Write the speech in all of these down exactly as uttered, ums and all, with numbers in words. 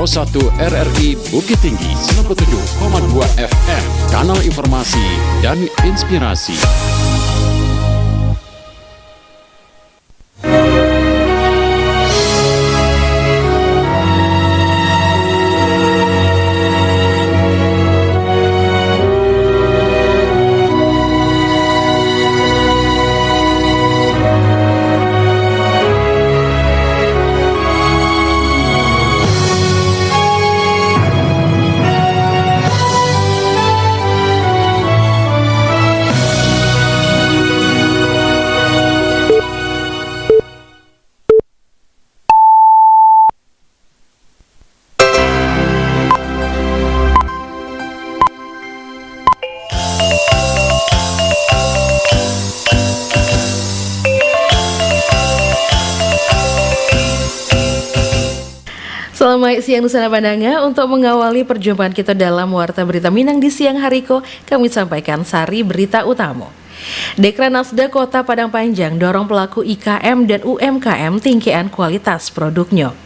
Satu R R I Bukittinggi, sembilan puluh tujuh koma dua F M, kanal informasi dan inspirasi. Salamaik siang, dunsanak pandanga. Untuk mangawali parjumpaan kito dalam Warta Berita Minang di siang hari ko, kami sampaikan sari berita utamo. Dekranasda Kota Padang Panjang dorong pelaku I K M dan U M K M tingkekan kualitas produknyo.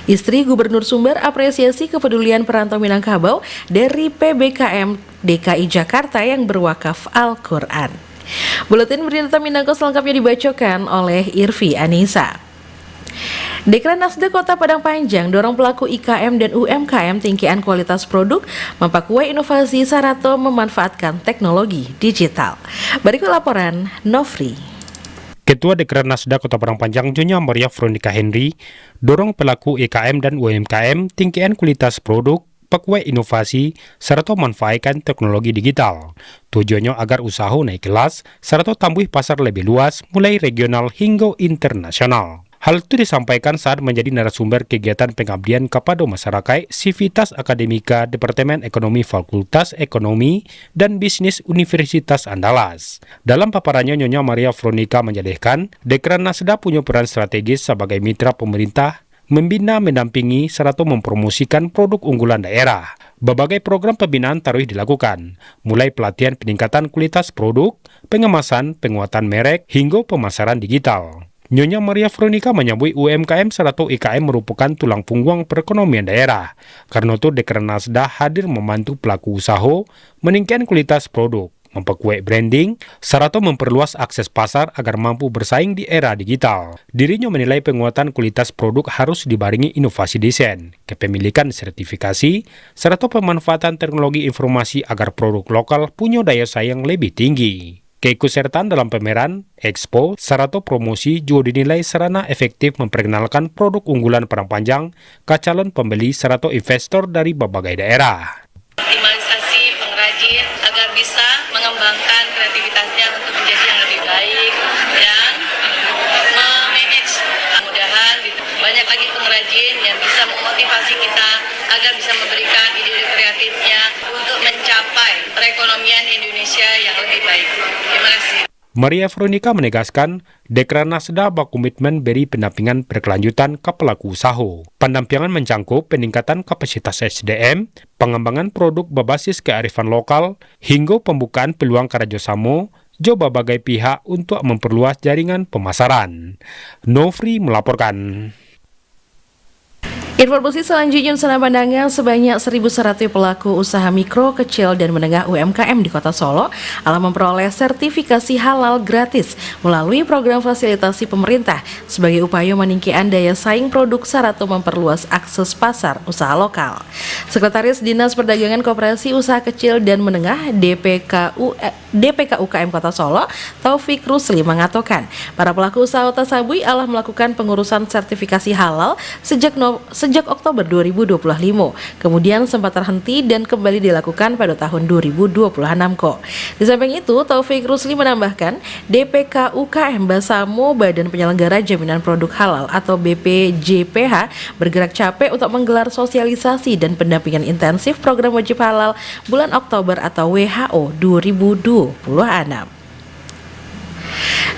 Istri Gubernur Sumbar apresiasi kepedulian perantau Minangkabau dari P B K M D K I Jakarta yang berwakaf Al-Quran. Buletin berita Minang ko selengkapnya dibacokan oleh Irfi Anisa. Dekranasda Kota Padang Panjang dorong pelaku I K M dan U M K M tingkekan kualitas produk, mampakuaik inovasi, sarato memanfaatkan teknologi digital. Barikut laporan Nofri. Ketua Dekranasda Kota Padang Panjang, Nyonya Maria Veronica Henry, dorong pelaku I K M dan U M K M tingkekan kualitas produk, pakuaik inovasi, sarato manfaatkan teknologi digital. Tujuannyo agar usaho naik kelas, sarato tambuih pasar labiah luas, mulai regional hinggo internasional. Hal tu disampaikan saat manjadi narasumber kegiatan pangabdian kapado masarakaik Sivitas Akademika Departemen Ekonomi Fakultas Ekonomi dan Bisnis Universitas Andalas. Dalam paparannyo, Nyonya Maria Veronica manjalehkan, Dekranasda punyo peran strategis sabagai mitra pamarintah, mambina, mandampingi, sarato mampromosikan produk unggulan daerah. Babagai program pambinaan taruih dilakukan, mulai pelatihan peningkatan kualitas produk, pangamasan, panguatan merek, hinggo pamasaran digital. Nyonya Maria Veronica manyabuik U M K M sarato I K M marupokan tulang pungguang perekonomian daerah. Karano tu, Dekranasda hadir mambantu pelaku usaho maningkatkan kualitas produk, mampakuaik branding, sarato mamparluas akses pasar agar mampu basaing di era digital. Dirinyo manilai panguatan kualitas produk harus dibarengi inovasi desain, kepemilikan sertifikasi, sarato pamanfaatan teknologi informasi agar produk lokal punyo daya saing labiah tinggi. Keikutsertaan dalam pameran, ekspo, sarato promosi juo dinilai sarana efektif mamparkenalkan produk unggulan Padang Panjang ka calon pambali sarato investor dari babagai daerah. Optimalisasi pengrajin agar bisa mengembangkan kreativitasnya untuk menjadi yang lebih baik dan memanage. Mudahan banyak lagi pengrajin yang bisa memotivasi kita agar bisa memberikan ide kreatifnya untuk mencapai perekonomian Indonesia yang lebih baik. Terima kasih. Maria Veronica manegaskan, Dekranasda bakomitmen beri pandampingan berkelanjutan ka pelaku usaho. Pandampingan mancangkup paningkatan kapasitas S D M, pangambangan produk babasis kearifan lokal, hinggo pambukaan peluang karajosamo jo babagai pihak untuak mamparluas jaringan pamasaran. Nofri melaporkan. Informasi salanjuiknyo, dunsanak pandanga, sabanyak saribu saratuih pelaku usaha mikro, kecil, dan menengah, U M K M, di Kota Solok alah mamparoleh sertifikasi halal gratis malalui program fasilitasi pamarintah sabagai upayo maningkekan daya saing produk sarato mamparluas akses pasar usaha lokal. Sekretaris Dinas Perdagangan Koperasi Usaha Kecil dan Menengah, D P K U, D P K U K M Kota Solok, Taufik Rusli mangatokan, para pelaku usaha tasabuik alah malakukan pangurusan sertifikasi halal sejak no-, sejak Oktober dua ribu dua puluh limo, kemudian sempat terhenti dan kembali dilakukan pada tahun dua ribu dua puluh enam ko. Di samping itu, Taufik Rusli manambahkan, D P K U K M basamo Badan Penyelenggara Jaminan Produk Halal atau B P J P H bergerak capek untuk menggelar sosialisasi dan pendampingan intensif program wajib halal bulan Oktober atau W H O dua ribu dua puluh enam.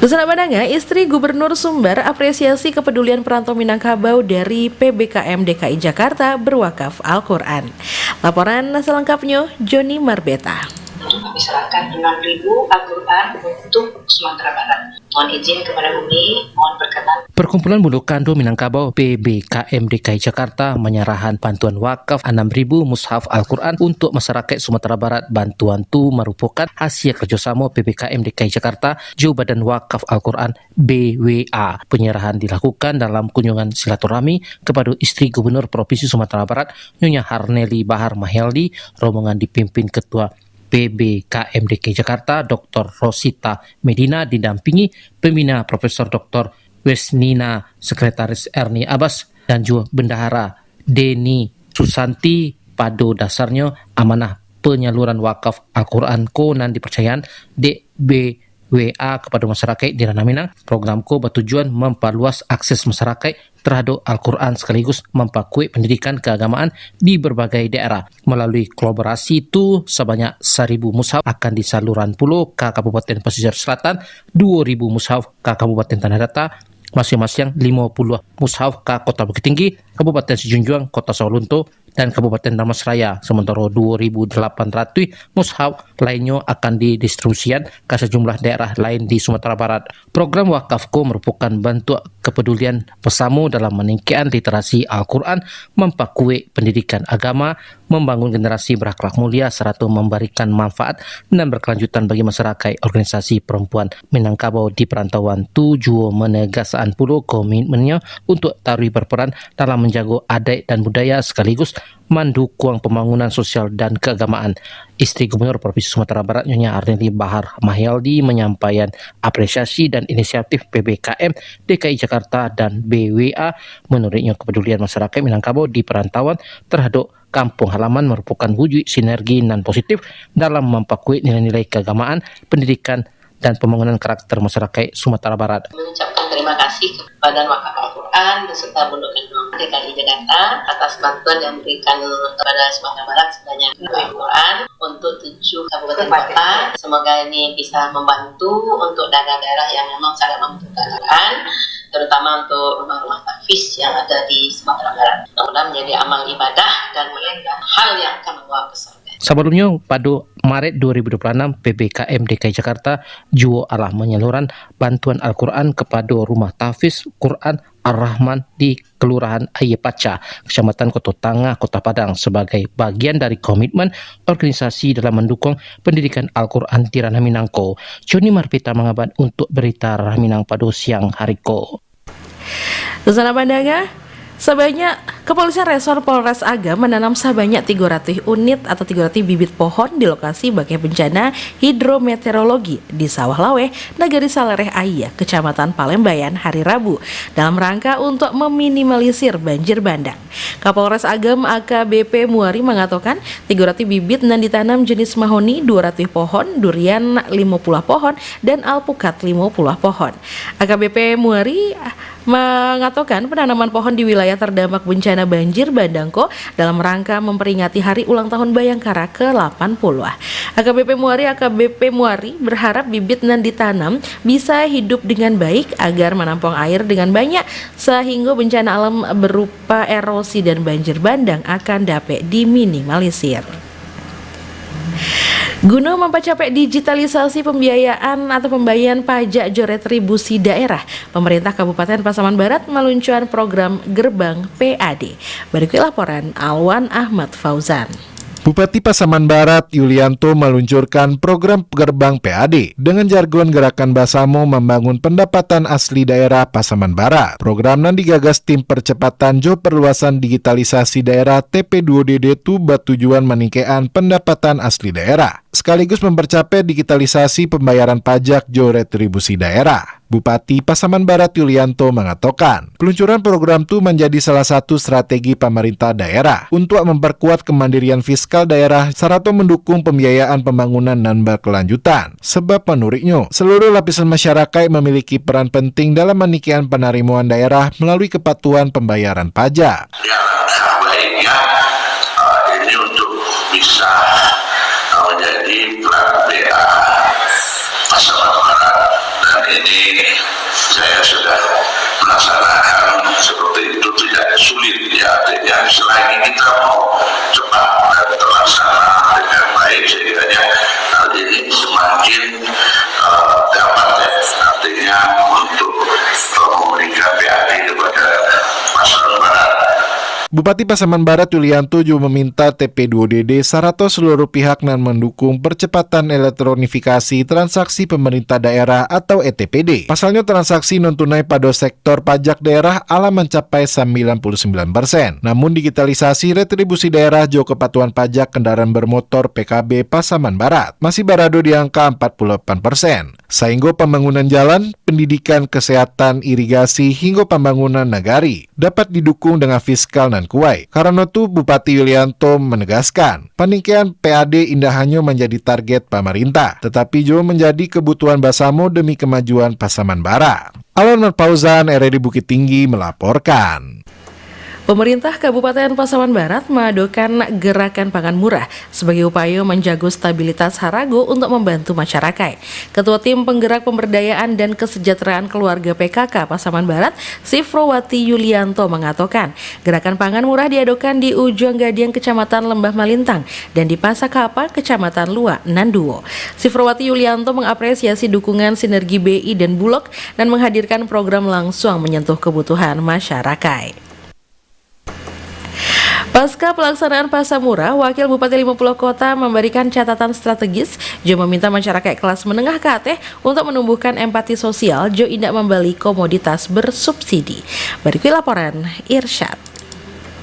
Dunsanak pandanga, istri Gubernur Sumbar apresiasi kepedulian perantau Minangkabau dari P B K M D K I Jakarta berwakaf Al-Quran. Laporan selengkapnyo, Joni Marbeta. Kami serahkan enam ribu Al-Quran untuk Sumatera Barat. Mohon izin kepada Umi, mohon berkenan. Perkumpulan Bundo Kando Minangkabau, P B K M D K I Jakarta, manyarahan bantuan wakaf anam ribu mushaf Al-Quran untuk masyarakaik Sumatera Barat. Bantuan tu marupokan hasil kerjasamo P B K M D K I Jakarta jo Badan Wakaf Al-Quran, B W A. Penyerahan dilakukan dalam kunjungan silaturahmi kepada Isteri Gubernur Provinsi Sumatera Barat, Nyonya Harneli Bahar Mahyeldi. Rombongan dipimpin Ketua P B K M D K I Jakarta, Doktor Rosita Medina, didampingi Pembina Profesor Doktor Wesnina, Sekretaris Erni Abbas, dan juo Bendahara Deni Susanti. Pado dasarnyo, amanah panyaluran wakaf Al-Quran ko nan diparcayoan dek B W A kapado masarakaik di Ranah Minang. Program ko batujuan mampaluas akses masarakaik tarhadap Al-Quran sakaligus mampakuik pandidikan kaagamaan di barbagai daerah. Malalui kolaborasi tu, sabanyak saribu mushaf akan disaluran pulo ka Kabupaten Pasisir Selatan, duo ribu mushaf ka Kabupaten Tanah Datar, masiang-masiang limo puluah mushaf ka Kota Bukittinggi, Kabupaten Sijunjuang, Kota Saulunto, dan Kabupaten Dharmasraya, samantaro duo ribu delapan ratuih mushaf lainnyo akan didistribusian ka sajumlah daerah lain di Sumatera Barat. Program wakaf ko marupokan bantuak kapadulian basamo dalam maningkekkan literasi Al-Quran, mampakuik pandidikan agama, mambangun generasi barakhlak mulia, sarato mambarikan manfaat nan barkalanjutan bagi masarakaik. Organisasi Perempuan Minangkabau di Parantauan tu juo manegaskan pulo komitmennyo untuak taruih barparan dalam manjago adaik dan budaya sakaligus mandukuang pambangunan sosial dan kaagamaan. Isteri Gubernur Provinsi Sumatera Barat, Nyonya Arneli Bahar Mahyeldi, manyampaikan apresiasi dan inisiatif P B K M D K I Jakarta dan B W A. Manuruiknyo, kapadulian masarakaik Minangkabau di parantauan tarhadap kampung halaman marupokan wujuik sinergi nan positif dalam mampakuik nilai-nilai kaagamaan, pandidikan, dan pambangunan karakter masarakaik Sumatera Barat. Mengucapkan terima kasih kepada Badan Wakaf Al-Quran beserta Bundo Kando D K I Jakarta atas bantuan yang diberikan kepada Sumatera Barat sebanyak Al-Quran untuk tujuh kabupaten kota. Semoga ini bisa membantu untuk daerah-daerah yang memang sangat membutuhkan Al-Quran, terutama untuk rumah-rumah tahfiz yang ada di Sumatera Barat. Mudah-mudahan menjadi amal ibadah dan hal yang akan membawa ke surga. Sabalumnyo, pado Maret dua ribu dua puluh anam, P B K M D K I Jakarta juo alah manyaluran bantuan Al-Quran kapado Rumah Tahfiz Quran Ar-Rahman di Kelurahan Aia Paca, Kecamatan Koto Tangah, Kota Padang, sabagai bagian dari komitmen organisasi dalam mandukuang pandidikan Al-Quran di Ranah Minang ko. Joni Marpita mangaban untuak Berita Ranah Minang pado siang hari ko. Sanak pandanga, sabanyak, Kepolisian Resor Polres Agam mananam sabanyak tigo ratuih unit atau tigo ratuih bibit pohon di lokasi bakeh bencana hidrometeorologi di Sawah Laweh, Nagari Salereh Aia, Kecamatan Palembayan, hari Rabu, dalam rangka untuk meminimalisir banjir bandang. Kapolres Agam A K B P Muari mangatokan, tigo ratuih bibit nan ditanam jenis mahoni duo ratuih pohon, durian limo puluah pohon, dan alpukat limo puluah pohon. A K B P Muari mangatokan, penanaman pohon di wilayah tardampak bencana banjir bandang ko dalam rangka memperingati hari ulang tahun Bayangkara ke lapan puluh. A K B P Muari, A K B P Muari berharap bibit nan ditanam bisa hidup dengan baik agar manampung air dengan banyak, sahinggo bencana alam berupa erosi dan banjir bandang akan dapek diminimalisir. Guno mampacapek digitalisasi pambiayaan atau pambayaran pajak jo retribusi daerah, Pamarintah Kabupaten Pasaman Barat maluncuakan program Gerbang P A D. Barikuik laporan Alwan Ahmad Fauzan. Bupati Pasaman Barat, Yulianto, maluncurkan program Gerbang P A D, dengan jargon Gerakan Basamo Mambangun Pandapatan Asli Daerah Pasaman Barat. Program nan digagas Tim Percepatan jo Perluasan Digitalisasi Daerah, T P duo D D, tu batujuan maningkekkan pandapatan asli daerah, sakaligus mamparcapek digitalisasi pambayaran pajak jo retribusi daerah. Bupati Pasaman Barat Yulianto mangatokan, peluncuran program tu manjadi salah satu strategi pamarintah daerah untuak mamparkuat kamandirian fiskal daerah sarato mandukung pambiayaan pambangunan nan barkalanjutan. Sabab manuruiknyo, saluruh lapisan masyarakaik mamiliki paran penting dalam maningkekkan panarimoan daerah malalui kapatuhan pambayaran pajak. Ya, alangkah baiknya, eh, ini untuk bisa, eh, menjadi plan B A Pasaman Barat. Dan ini saya sudah melaksanakan seperti itu, tidak sulit, ya. Artinya, selagi kita mau cepat dan terlaksana dengan baik, saya kiranya hal ini semakin, eh, dapat, ya, artinya Bupati Pasaman Barat Yulianto juo maminta T P duo D D sarato saluruh pihak nan mandukung percepatan elektronifikasi transaksi pemerintah daerah atau E T P D. Pasalnyo, transaksi non tunai pado sektor pajak daerah alah mancapai sambilan puluh sambilan persen. Namun, digitalisasi retribusi daerah jo kepatuhan pajak kendaraan bermotor P K B Pasaman Barat masih barado di angka ampek puluh lapan persen. Sainggo pambangunan jalan, pendidikan, kesehatan, irigasi, hinggo pambangunan nagari dapat didukung dengan fiskal nan kuaik. Karano tu, Bupati Yulianto manegaskan, paningkatan P A D indak hanyo manjadi target pamarintah, tatapi juo manjadi kabutuhan basamo demi kamajuan Pasaman Barat. Alonmar Fauzan, R R I Bukittinggi, melaporkan. Pemerintah Kabupaten Pasaman Barat maadokan gerakan pangan murah sabagai upayo manjago stabilitas harago untuk mambantu masyarakaik. Ketua Tim Penggerak Pemberdayaan dan Kesejahteraan Keluarga P K K Pasaman Barat, Sifrowati Yulianto, mangatokan, gerakan pangan murah diadokan di Ujuang Gadiang, Kecamatan Lembah Malintang, dan di Pasa Kapa, Kecamatan Luak, nan duo. Sifrowati Yulianto mangapresiasi dukungan sinergi B I dan Bulog nan menghadirkan program langsuang manyentuh kabutuhan masyarakaik. Pasca pelaksanaan Pasa Murah, Wakil Bupati Limo Puluh Kota mambarikan catatan strategis jo maminta masyarakaik kelas menengah ka ateh untuk manumbuhkan empati sosial jo indak mambali komoditas bersubsidi. Barikuik laporan Irsyad.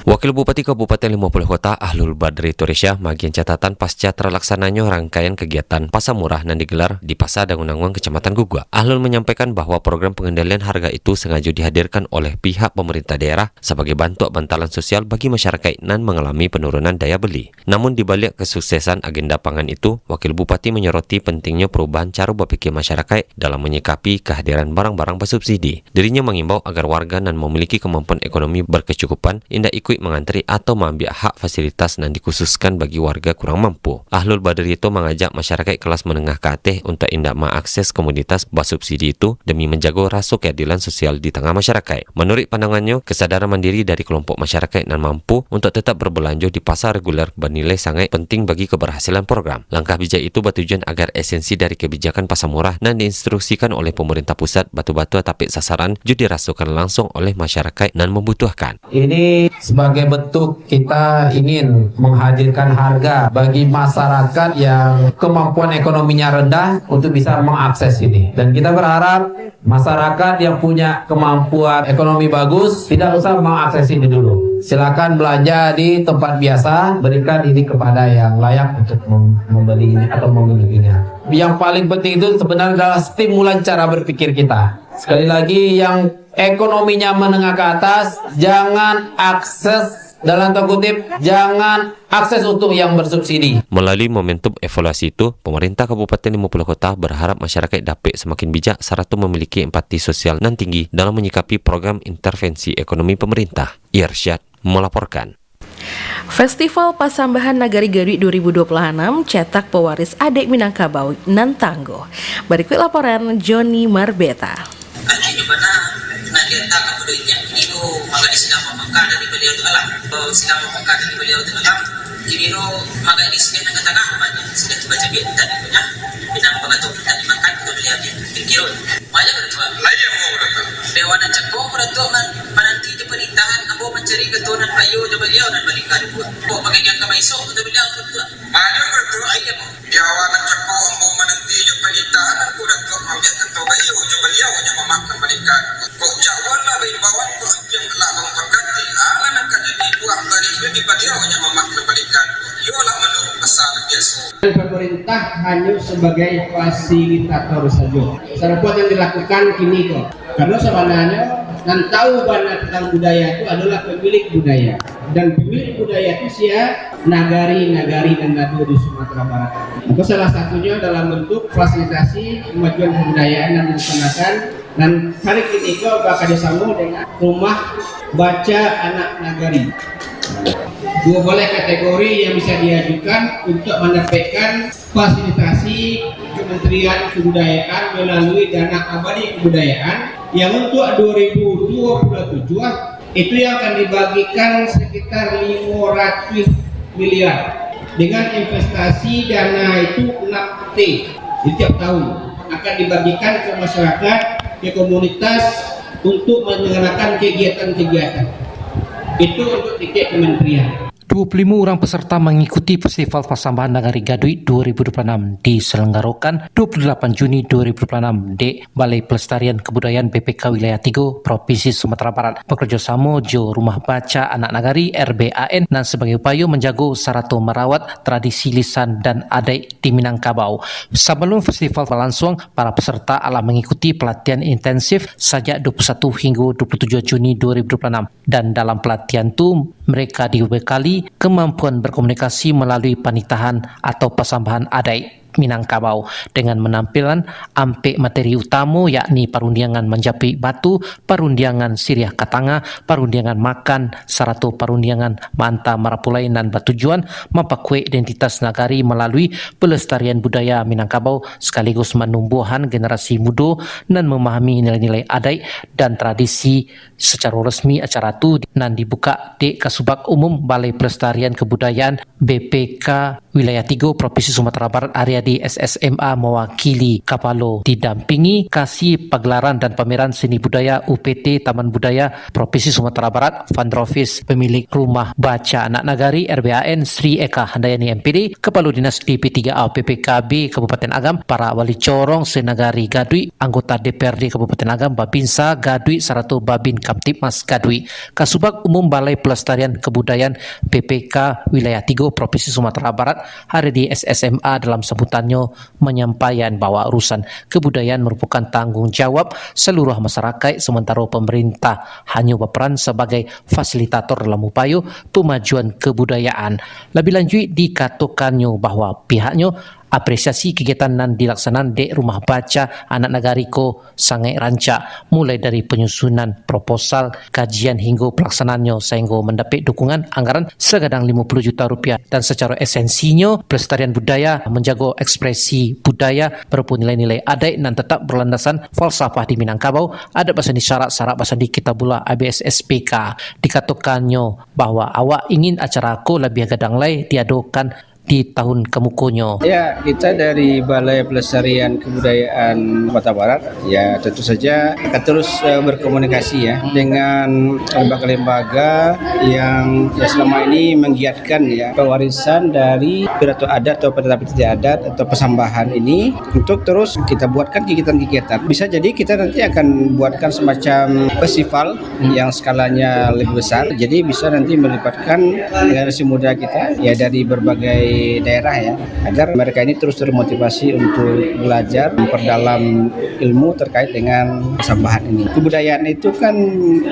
Wakil Bupati Kabupaten Limo Puluh Kota, Ahlul Badri Turesyah, maagiah catatan pasca terlaksananyo rangkaian kegiatan Pasa Murah nan digelar di Pasa Dangun-Anguang, Kecamatan Guguak. Ahlul manyampaikan bahwa program pengendalian harga itu sengajo dihadirkan oleh pihak pemerintah daerah sabagai bantuak bantalan sosial bagi masyarakaik nan mangalami penurunan daya beli. Namun, di baliak kesuksesan agenda pangan itu, Wakil Bupati manyoroti pentingnyo perubahan caro bapikir masyarakaik dalam manyikapi kehadiran barang-barang basubsidi. Dirinya mangimbau agar warga nan mamiliki kamampuan ekonomi berkecukupan indak ikuik mangantri atau maambiak hak fasilitas nan dikhususkan bagi warga kurang mampu. Ahlul Badri itu mangajak masyarakaik kelas menengah ka ateh untuak indak maakses komoditas basubsidi itu demi manjago raso keadilan sosial di tangah masyarakaik. Manuruik pandangannyo, kesadaran mandiri dari kelompok masyarakaik nan mampu untuak tetap berbelanjo di pasar reguler banilai sangaik penting bagi keberhasilan program. Langkah bijak itu batujuan agar esensi dari kebijakan Pasa Murah nan diinstruksikan oleh pemerintah pusat batua-batua tapek sasaran, jo dirasokan langsung oleh masyarakaik nan mambutuhkan. Ini sebagai bentuk kita ingin menghadirkan harga bagi masyarakat yang kemampuan ekonominya rendah untuk bisa mengakses ini. Dan kita berharap masyarakat yang punya kemampuan ekonomi bagus tidak usah mengakses ini dulu. Silakan belanja di tempat biasa, berikan ini kepada yang layak untuk mem-, membeli atau memilikinya. Yang paling penting itu sebenarnya adalah stimulan cara berpikir kita. Sekali lagi, yang ekonominya menengah ke atas, jangan akses, dalam tanda kutip, jangan akses untuk yang bersubsidi. Melalui momentum evaluasi itu, pemerintah Kabupaten Limo Puluh Kota berharap masyarakaik dapek semakin bijak sarato memiliki empati sosial nan tinggi dalam menyikapi program intervensi ekonomi pemerintah. Irsyad melaporkan. Festival Pasambahan Nagari Gaduik dua ribu dua puluh enam cetak pewaris adat Minangkabau nan tangguh. Barikuik laporan Joni Marbeta. Akhirnyo bana, nan diantakan pado inyak kini tu, manggadis sidang bapangka dari baliau tu alam. Sidang bapangka dari baliau tu alam, kini tu manggadis sidang nan ka tangah, banyak sidang tu bacabiak tadi punyo, pinang bagatok tadi makan, tu baliau ni pikirun. Banyak ka Datuak. Lain ambo, Datuak. Dewan nan cako, Datuak, man-, mananti jo panitahan, ambo mancari katurunan payo jo baliau nan balingka, Datuak. Kok bagai nan ka maisok, kata baliau, Datuak. Banyak, Datuak. Lain ambo. Di awa nan cako ambo mananti jo panitahan, angku Datuak maambiak tanto baiyo jo baliau jo mamak nan balingka. Kok jauah lah baimbauan, kok ampiang lah bamupakati, alah nan ka jadi buah barih di baliau jo mamak nan balingka. Iyolah manuruik pasa nan biaso. Pemerintah hanyo sabagai fasilitator sajo. Sarampok yang dilakukan kini ko. Karano sabananyo, nan tahu bana tantang budaya tu adolah pamilik budaya. Dan pamilik budaya tu sia? Nagari-nagari nan ado di Sumatera Barat. Maka salah satunyo dalam bentuk fasilitasi kemajuan kebudayaan nan dilaksanakan, nan hari kini ko bakarjasamo dengan Rumah Baca Anak Nagari. Dua baleh kategori yang bisa diajukan untuk mendapatkan fasilitasi Kementerian Kebudayaan melalui Dana Abadi Kebudayaan yang untuk dua ribu dua puluh tujuh itu yang akan dibagikan sekitar lima ratus miliar dengan investasi dana itu enam T di tiap tahun akan dibagikan ke masyarakat, ke komunitas untuk menyelenggarakan kegiatan-kegiatan. Itu untuk tiket kementerian. Dua puluh lima urang peserta mangikuti Festival Pasambahan Nagari Gaduik dua ribu dua puluh enam diselenggarakan dua puluh delapan Juni dua ribu dua puluh enam di Balai Pelestarian Kebudayaan B P K Wilayah tigo Provinsi Sumatera Barat, bakarajosamo jo Rumah Baca Anak Nagari, R B A N, nan sabagai upayo manjago sarato marawat tradisi lisan dan adaik di Minangkabau. Sabalum festival balansuang, para peserta alah mangikuti pelatihan intensif sajak dua puluh satu hinggo dua puluh tujuh Juni dua ribu dua puluh enam, dan dalam pelatihan tu, mereka dibekali kemampuan berkomunikasi melalui panitahan atau pasambahan adaik Minangkabau dengan menampilan ampek materi utamo, yakni parundiangan manjapuik batu, parundiangan siriah ka tangah, parundiangan makan, sarato parundiangan maanta marapulai nan batujuan mampakuek identitas nagari malalui pelestarian budaya Minangkabau, sakaligus manumbuahan generasi mudo nan mamahami nilai-nilai adaik dan tradisi. Sacaro resmi acara tu nan dibukak dek Kasubag Umum Balai Pelestarian Kebudayaan B P K Wilayah tigo Provinsi Sumatera Barat, Ariadi S S M A, mawakili kapalo didampingi Kasih Pagelaran dan Pameran Seni Budaya U P T Taman Budaya Provinsi Sumatera Barat, Fandrovis, pemilik Rumah Baca Anak Nagari, R B A N, Sri Eka Handayani, M P D, Kapalo Dinas D P tiga A P P K B Kabupaten Agam, para wali corong senagari Gaduik, anggota D P R D Kabupaten Agam, Babinsa Gaduik, sarato Babin Kamtibmas Gaduik. Kasubag Umum Balai Pelestarian Kebudayaan B P K Wilayah tigo Provinsi Sumatera Barat, Ariadi S S M A, dalam sambutannya manyampaikan bahwa urusan kebudayaan marupakan tanggung jawab saluruh masyarakat, sementara pemerintah hanyo baparan sabagai fasilitator dalam upayo pamajuan kebudayaan. Labiah lanjuik, dikatokannyo bahwa pihaknyo apresiasi kagiatan nan dilaksanakan dek Rumah Baca Anak Nagari ko sangaik rancak, mulai dari panyusunan proposal, kajian, hinggo palaksanaannyo, sainggo mandapek dukungan anggaran sagadang limo puluah juta rupiah. Dan sacaro esensinyo, pelestarian budaya, manjago ekspresi budaya, barupo nilai-nilai adaik nan tatap berlandasan falsafah di Minangkabau, adat basandi syarak, syarak basandi Kitabullah, A B S S P K. Dikatokannyo bahwa awak ingin acara ko labiah gadang lai diadokan di tahun kamukonyo. Ya, kita dari Balai Pelestarian Kebudayaan Sumatera Barat, ya, tentu saja akan terus, eh, berkomunikasi, ya, dengan lembaga-lembaga yang, ya, selama ini menggiatkan, ya, pewarisan dari pidato adat atau penetapan adat atau pasambahan ini untuk terus kita buatkan kegiatan-kegiatan. Bisa jadi kita nanti akan buatkan semacam festival yang skalanya lebih besar. Jadi bisa nanti melibatkan generasi muda kita, ya, dari berbagai daerah, ya, agar mereka ini terus termotivasi untuk belajar, memperdalam ilmu terkait dengan pasambahan ini. Kebudayaan itu kan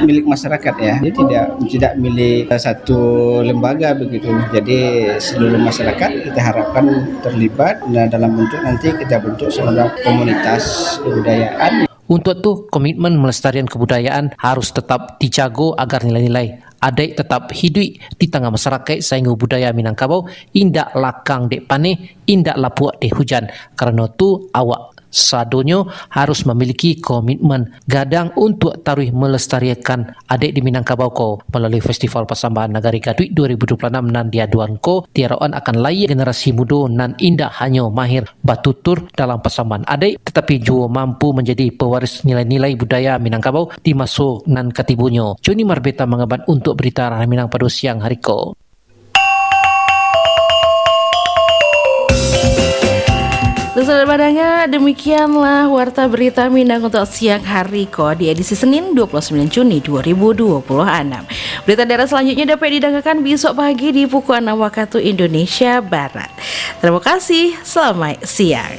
milik masyarakat, ya. Jadi tidak, tidak milik satu lembaga begitu. Jadi seluruh masyarakat kita harapkan terlibat, nah, dalam bentuk nanti kita bentuk sebuah komunitas kebudayaan. Untuak tu, komitmen melestarian kebudayaan harus tetap dijago agar nilai-nilai adaik tetap hiduik di tangah masyarakat, sainggo budaya Minangkabau indak lakang dek paneh, indak lapuak dek hujan. Karano tu, awak sadonyo harus mamiliki komitmen gadang untuak taruih melestariakan adaik di Minangkabau ko. Malalui Festival Pasambahan Nagari Gaduik dua ribu dua puluh enam nan diadoan ko, diharapkan akan lahia generasi mudo nan indak hanyo mahir batutur dalam pasambahan adaik, tatapi juo mampu manjadi pewaris nilai-nilai budaya Minangkabau di maso nan katibonyo. Joni Marbeta mangaban untuak Berita Ranah Minang pado siang hari ko. Saudara pandanga, demikianlah Warta Berita Minang untuk siang hari ko di edisi Senin, dua puluh sembilan Juni dua ribu dua puluh enam. Berita daerah selanjutnya dapat didengarkan besok pagi di pukul enam waktu Indonesia Barat. Terima kasih, selamat siang.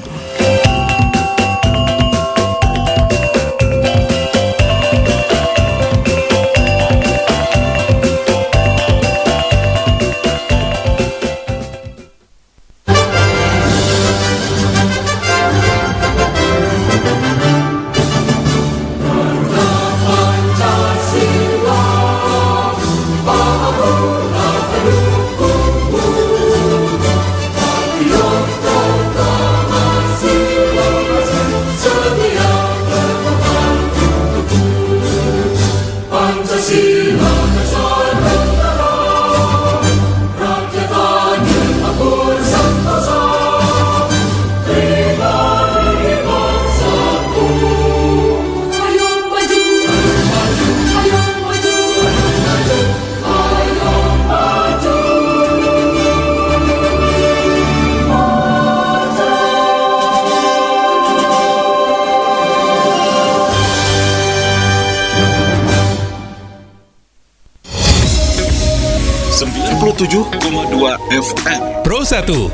tujuh koma dua F M. Pro satu,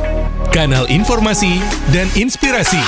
kanal informasi dan inspirasi.